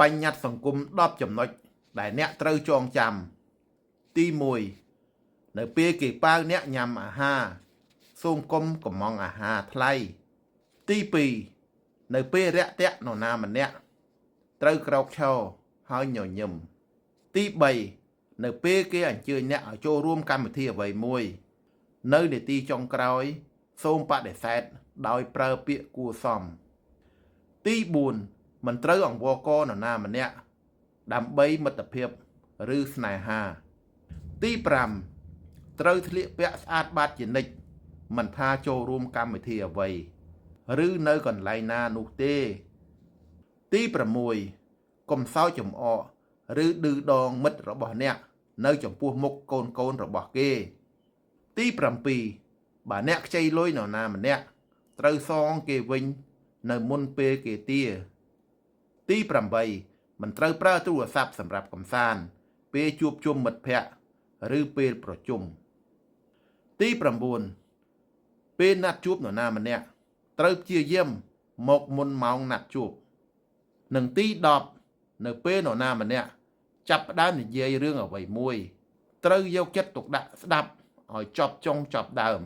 បញ្ញត្តិសង្គម10ចំណុចដែលអ្នកត្រូវចងចាំទី1នៅពេលគេប៉ាវអ្នកញ៉ាំអាហារសូមកុំកំងអាហារថ្លៃទី2នៅពេលរាក់ទាក់នរណាម្នាក់ត្រូវក្រោកឈរហើយញញឹមទី3នៅពេលគេអញ្ជើញអ្នកឲ្យចូលរួមកម្មវិធីអ្វីមួយ នៅនាទីចុងក្រោយ សូមបដិសេធដោយប្រើពាក្យគួរសមទី4មិនត្រូវអង្វរករនរណាម្នាក់ដើម្បីមិត្តភាពឬស្នេហា ទី5ត្រូវស្លៀកពាក់ស្អាតបាតជានិច្ចមិនថាចូលរួមកម្មវិធីអ្វី ឬនៅកន្លែងណានោះទេ ទី6កុំសើចចំអកឬឌឺដងមិត្តរបស់អ្នក នៅចំពោះមុខកូនកូនរបស់គេ ទី7បើអ្នកខ្ចីលុយនរណាម្នាក់ត្រូវសងគេវិញនៅមុនពេលគេទា ទី8មិនត្រូវប្រើទូរស័ព្ទសម្រាប់កំសាន្តពេលជួបជុំមិត្តភ័ក្តិឬពេលប្រជុំ ទី9ពេលណាត់ជួបនរណាម្នាក់ត្រូវព្យាយាមមកមុនម៉ោងណាត់ជួប និងទី10នៅពេលនរណាម្នាក់ចាប់ផ្ដើមនិយាយរឿងអ្វីមួយ ត្រូវយកចិត្តទុកដាក់ស្ដាប់ឲ្យចប់ចុងចប់ដើម